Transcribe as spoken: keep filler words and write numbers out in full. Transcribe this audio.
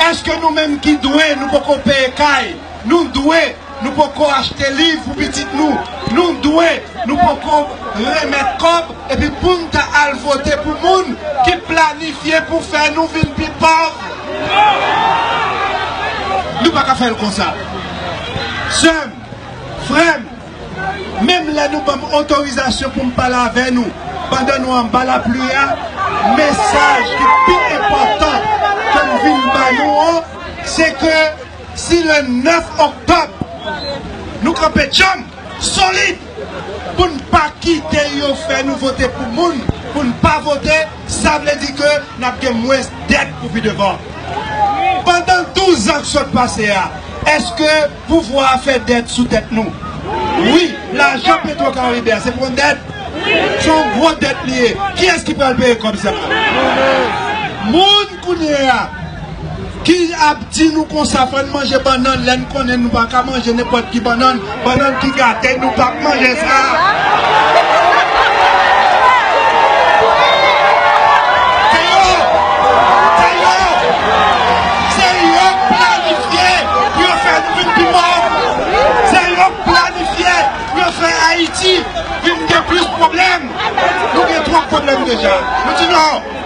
Èske nou menm ki dwe, nou poko peye kay? Nou dwe, nou poko achte liv pou pitit nou? Nou dwe, nou poko remèt kòb? Epi pou n ta al vote pou moun ki planifye pou fè nou vin pi pòv? Nou pa ka fè l konsa. Sè m, frè m, menm lè nou ban m otorizasyon pou m pale avè nou pandan nou anba lapli a, mesaj ki pi enpòtan ke m vin ba nou an, se ke si le nèf oktòb, nou kanpe djanm, solid, pou n pa kite yo fè nou vote pou moun, pou n pa vote, sa vle di ke n ap gen mwens dèt pou pi devan. Pandan douz an k sot pase a, èske pouvwa a fè dèt sou tèt nou? Wi, lajan Petro Caribe a, se pou yon dèt. Se yon gwo dèt li ye. Kiyès ki pral peye kòb sa a? Moun kounye a ki ap di nou konsa, fò n manje bannann, lè n konnen nou pa ka manje nenpòt ki bannann, bannann ki gate, nou p ap manje sa. Se yo, se yo, se yo k planifye pou yo fè nou vin pi pòv. Se yo k planifye pou yo fè Ayiti vin gen plis pwoblèm. Nou gen twòp pwoblèm deja. Nou di non.